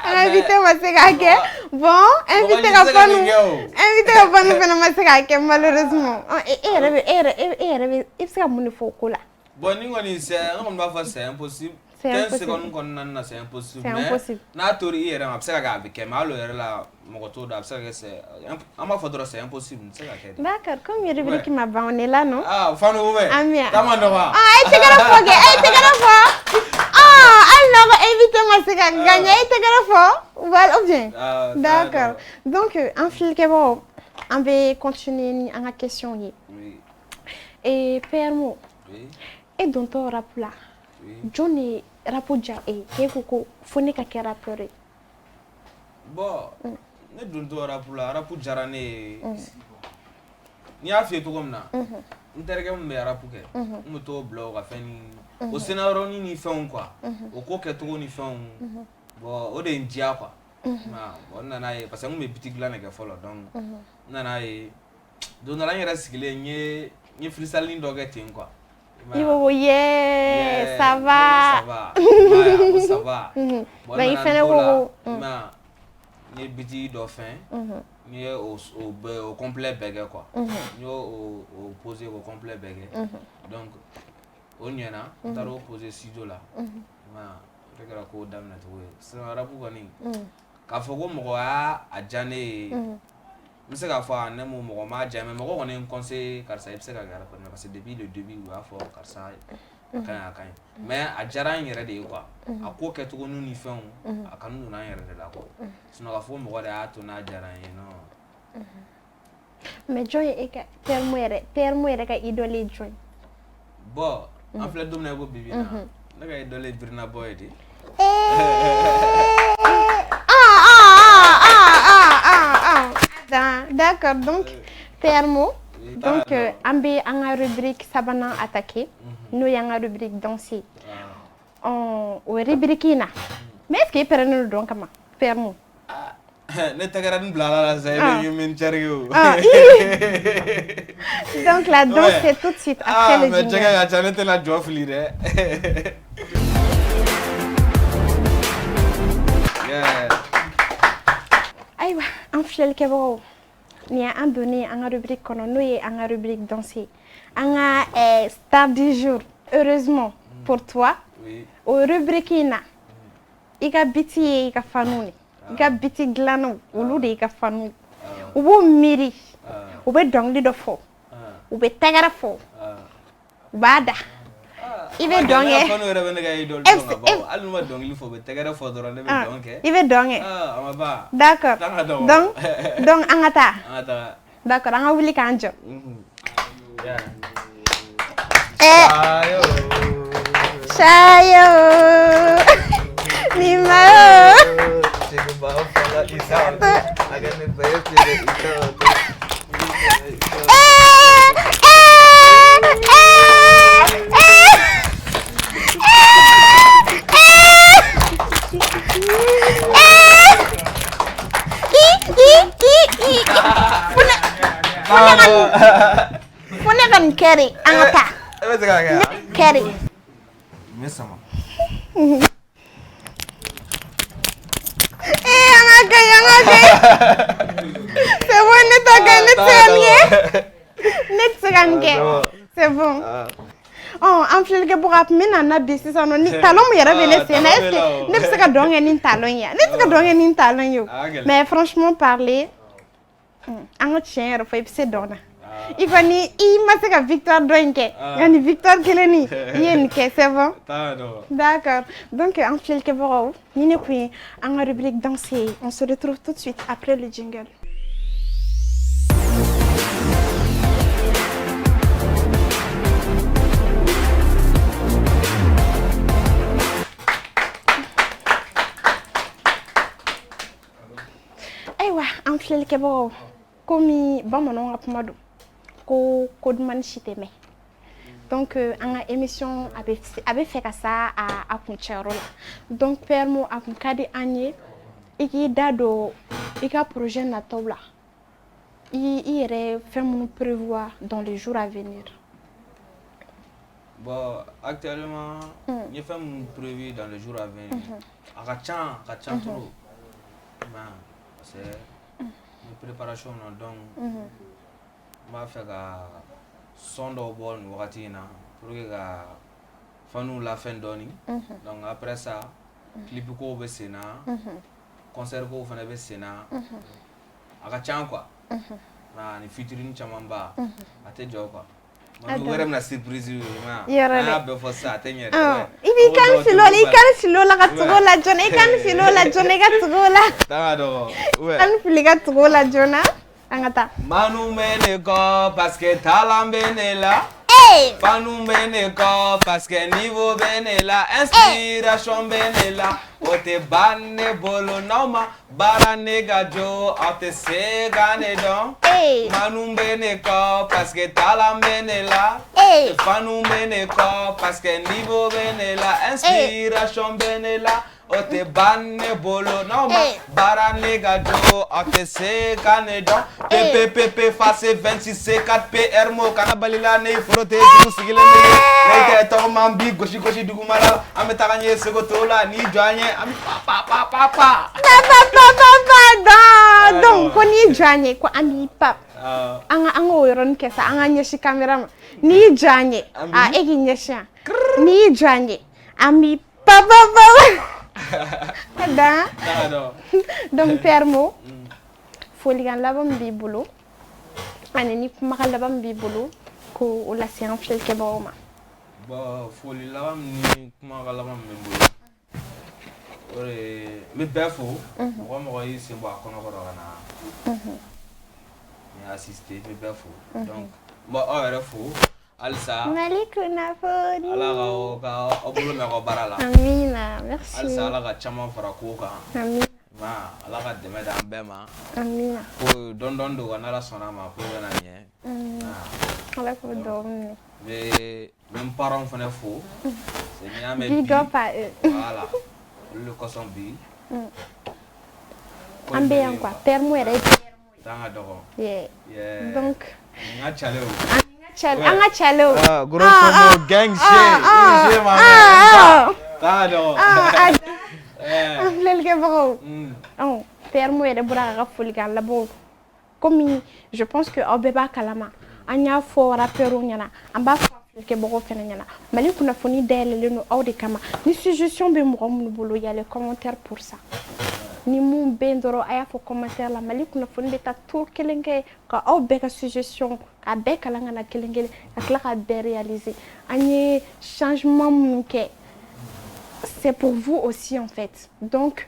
an ka invité ma se k'a kɛ. Bon, invité ka fanu, invité ka fanu fana ma se k'a kɛ malheureusement. Ɔ, e yɛrɛ bɛ e yɛrɛ e yɛrɛ bɛ i bɛ se ka mun de fɔ o ko la? Bon, ni kɔni c'est, ne kɔni b'a fɔ c'est impossible. C'est 15 impossible. secondes kɔnɔna na, c'est impossible. C'est Mais impossible. n'a tor'i i yɛrɛ ma, a bɛ se ka kɛ a bɛ kɛ, mais hali o yɛrɛ la mɔgɔ t'o dɔn, a bɛ se ka kɛ, c'est, an b'a fɔ dɔrɔn c'est impossible, n tɛ se ka kɛ de. D'accord, comme rubrique ma ban, on est là, non? Ah, Fanu bɛ. Amia. Taa ma nɔgɔ. Ah, a ye tɛgɛrɛ fɔ kɛ, a ye tɛgɛrɛ fɔ. Ah, hali n'aw ka invité ma se ka gagner, a ye tɛgɛrɛ fɔ. Voilà, ou bien. Ah, D'accord. Donc, an filɛlikɛbagaw, an bɛ continuer ni an ka question ye. Oui. Et PRMO, Oui. e dontɔ rap la, Oui. jɔn de ye rap diya e ye k'e ko ko fo ne ka kɛ rappeur ye? Bon, ne dontɔ rap la, rap diyara ne ye. N'i y'a f'i ye cogo min na, n terikɛ min bɛ rap kɛ, n bɛ t'o bila o ka fɛn ni o scénario ni fɛnw quoi, o ko kɛcogo ni fɛnw. Bon, o de ye n diya quoi. Bon, n nana ye parce que n kun bɛ beat dilan de kɛ fɔlɔ, donc n nana ye don dɔ la, n yɛrɛ sigilen, n ye freestyle dɔ kɛ ten quoi. I ko ko yeah, ça va. Ça va. I ko ça va. Bon, Donc i fɛnɛ ko ko n ye beat dɔ fɛn, n ye o bɛɛ, o complet bɛɛ kɛ quoi. N y'o o posé, o complet bɛɛ kɛ. Donc o ɲɛna, n taara o posé studio la. I m'a ye, o de kɛra kow daminɛ cogo ye. Sisan rap kɔni, k'a fɔ ko mɔgɔ y'a a diya ne ye, n bɛ se k'a fɔ a ne mo mɔgɔ m'a diya, mais mɔgɔ kɔni ye n conseillé, karisa, i bɛ se ka kɛ rappeur, parce que depuis le début u y'a fɔ karisa, a ka ɲi, a ka ɲi, mais a diyara n yɛrɛ de ye quoi. A ko kɛcogo ni fɛnw, a kanu donna n yɛrɛ de la quoi. Sinon k'a fɔ ko mɔgɔ de y'a to n'a diyara n ye, non. Mais jɔn ye e ka terme yɛrɛ, terme yɛrɛ ka idole ye jɔn ye? Bon, an filɛ don min na i ko bi bi in na, ne ka idole ye Burna Boy de. Ah ah ah ah ah ah. D'accord, donc Permo, donc an bɛ an ka rubrique sabanan attaquer, n'o y'an ka rubrique danse. O rubrique in na, mais est ce que e pɛrɛnnen don dɔn kama, Permo? Ne tɛgɛrɛ ni bila la sisan, i bɛ min cɛri o. Donc la danse, c'est tout de suite après le mais jingle. Jɛgɛ ka ca, ne tɛna jɔ fili dɛ. Yeah. Ayiwa, an filɛlikɛbagaw, nin y'an donnen an ka rubrique kɔnɔ, n'o ye an ka rubrique danse. An ka star du jour, heureusement pour toi, o rubrique in na, i ka beat ye i ka fanw de, i ka beat dilannaw, olu de y'i ka fanw. U b'u miiri, u bɛ dɔnkili dɔ fɔ, u bɛ tɛgɛrɛ fɔ, u b'a da, i bɛ dɔn Ne kɛ. ka fanw yɛrɛ bɛ ne ka idole dɔn ka ban. Hali n'u ma dɔnkili fɔ, u bɛ tɛgɛrɛ fɔ dɔrɔn, ne bɛ dɔn kɛ. I bɛ dɔn kɛ. A ma ban. D'accord. Taa ka dɔgɔ. Donc an ka taa. An ka taga. D'accord, an ka wuli k'an jɔ. Yeah. Eh. Ayo. Sayo. Nima. Eh, eh, eh, eh. Eh, eh. I, i, i, i. Fo ne ka nin kɛ de, an ka taa. E bɛ se k'a kɛ wa? Kɛ de. N bɛ sama. Eh, an ka kɛ, an ka kɛ. C'est bon, ne t'a kɛ, ne tɛ se ka nin kɛ. Ne tɛ se ka nin kɛ. C'est bon. Ɔ, an filɛlikɛbaga, a tun bɛ na na bi sisan nɔ, ni talon min yɛrɛ bɛ ne sen na, est ce que ne bɛ se ka dɔn kɛ ni talon ye? Ne tɛ se ka dɔn kɛ ni talon ye o. Mais franchement parler, an ka tiɲɛ yɛrɛ fɔ, i bɛ se dɔn na. I kɔni, i ma se ka victoire dɔ in kɛ, nka nin victoire kelen nin, i ye nin kɛ, c'est bon. D'accord. Donc, an filɛlikɛbagaw, ni ne kun ye an ka rubrique danse ye. On se retrouve tout de suite après le jingle. Ayiwa, an filɛlikɛbagaw, komi bamananw ka kuma don ko ko duman si tɛ mɛn, donc an ka émission a bɛ fɛ ka s'a a kuncɛyɔrɔ la. Donc Permo, a kun ka di an ye i k'i da don i ka projet nataw la, i yɛrɛ fɛn minnu prévoir dans les jours à venir. Bon, actuellement, n ye fɛn minnu prévu dans les jours à venir, a ka ca, a ka ca trop. Mais parce que n bɛ préparation na, donc n b'a fɛ ka son dɔw bɔ nin wagati in na pour que ka fanw lafɛn dɔɔni. Donc après ça, clip kow bɛ sen na, concert kow fana bɛ sen na. A ka ca quoi. Ani featuring caman ba, a tɛ jɔ quoi. Manu wɛrɛ bɛna surprise ye ma. Yɔrɔ An dɛ. y'a bɛɛ fɔ sisan, a tɛ ɲɛ dɛ. I b'i kan fili o la, i kan fili o la ka tugu o la joona, i kan fili o la joona, i ka tugu o la. Taa ka dɔgɔ. Ouais. Kan fili ka tugu o la joona, an ka taa. Manu bɛ ne kɔ parce que talent bɛ ne la. Ee. Fanu bɛ ne kɔ parce que niveau bɛ ne la. Inspiration bɛ ne la. O tɛ ban ne bolo, n'aw ma baara ne ka jo, aw tɛ se ka ne dɔn. Ee. Manu bɛ ne kɔ parce que talent bɛ ne la. Ee. Fanu bɛ ne kɔ parce que niveau bɛ ne la. Inspiration bɛ ne la. O tɛ ban ne bolo. N'aw ma baara ne ka jo, aw tɛ se ka ne dɔn. P P P P fa C 26 C 4 P R mo kana balila ne foro tɛ dugu sigilen bɛ ne tɛ tɔgɔma n b'i gosi gosi duguma la. An bɛ taga ɲɛ sego t'o la, n'i jɔ an ye an bɛ pa pa pa pa pa. Pa pa pa pa pa. Donc ko n'i jɔ an ye ko an b'i pa. An k'o yɔrɔnin kɛ sa, an ka ɲɛsin caméra ma. N'i y'i jɔ an ye, a e k'i ɲɛsin yan. N'i y'i jɔ an ye, an b'i pa pa pa pa dan. Donc Permo, folikan laban min b'i bolo ani ni kumakan laban min b'i bolo ko o lase an filɛlikɛbagaw ma. Bon, foli laban min ni kumakan laban min bɛ n bolo, o de ye n bɛ bɛɛ fo. Mɔgɔ o mɔgɔ y'i sen bɔ a kɔnɔkɔrɔ ka na ni assister, n bɛ bɛɛ fo. Donc n bɛ aw yɛrɛ fo halisa. Mali kunnafoni. Ala ka aw bolo mɛn aw ka baara la. Amina, merci. Halisa Ala ka caman fara kow kan. Amina. Ala ka dɛmɛ d'an bɛɛ ma. Amina. Ko dɔɔni dɔɔni don, n'Ala sɔnna a ma, ko bɛna ɲɛ. Ala k'o dugawu minɛ. N bɛ n parents fana fo. N'i y'a mɛn bi. Big up à eux. Voilà, olu de kosɔn bi. An bɛ yan quoi, Permo yɛrɛ ye Permo ye. Temps ka dɔgɔ. Yeah. Donc. N ka cale o. An ka cale o. Gros promo gang shit. Shit ma man. Temps ka dɔgɔ. An filɛlikɛbagaw. Permo yɛrɛ bɔra k'a ka folikan labanw. Komi je pense que aw bɛɛ b'a kalama, an y'a fɔ rappeurw ɲɛna, an b'a fɔ filɛlikɛbagaw fɛnɛ ɲɛna, Mali kunnafoni dayɛlɛlen don aw de kama. Ni suggestion bɛ mɔgɔ minnu bolo, y a les commentaires pour ça. Ni mun bɛ yen dɔrɔn, a y'a fɔ commentaire la. Mali kunnafoni bɛ taa tour kelen kɛ ka aw bɛɛ ka suggestion k'a bɛɛ kalan ka na kelen kelen, ka tila k'a bɛɛ réaliser. An ye changement minnu kɛ, c'est pour vous aussi en fait. Donc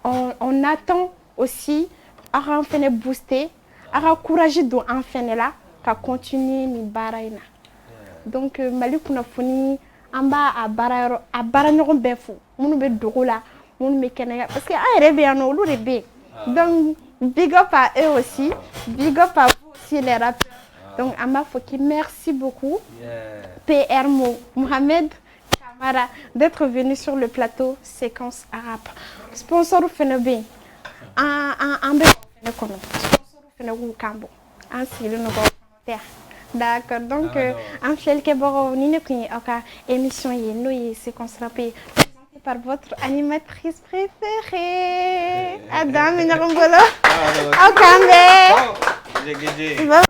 on attend aussi aw k'an fɛnɛ booster, aw ka courage don an fɛnɛ la ka continuer nin baara in na. Donc Mali kunnafoni, an b'a a baara yɔrɔ a baara ɲɔgɔn bɛɛ fo, minnu bɛ dogo la, minnu bɛ kɛnɛya, parce que an yɛrɛ bɛ yan nɔ, olu de bɛ yen. Donc big up à eux aussi, big up à vous aussi les rappeurs. Donc an b'a fɔ ki merci beaucoup PR Mo Mohamed Kamara d'être venu sur le plateau Séquence Rap. Sponsor fɛnɛ bɛ yen, an bɛ fɛnɛ kɔnɔ, sponsor fɛnɛ k'u kan bɔ, an sigilen don k'aw tɛ yan. D'accord, donc an filɛlikɛbagaw, ni ne tun ye aw ka émission ye, n'o ye Séquence Rap ye, présentée par votre animatrice préférée Adam. Bɛ ɲɔgɔn bolo, aw k'an bɛn.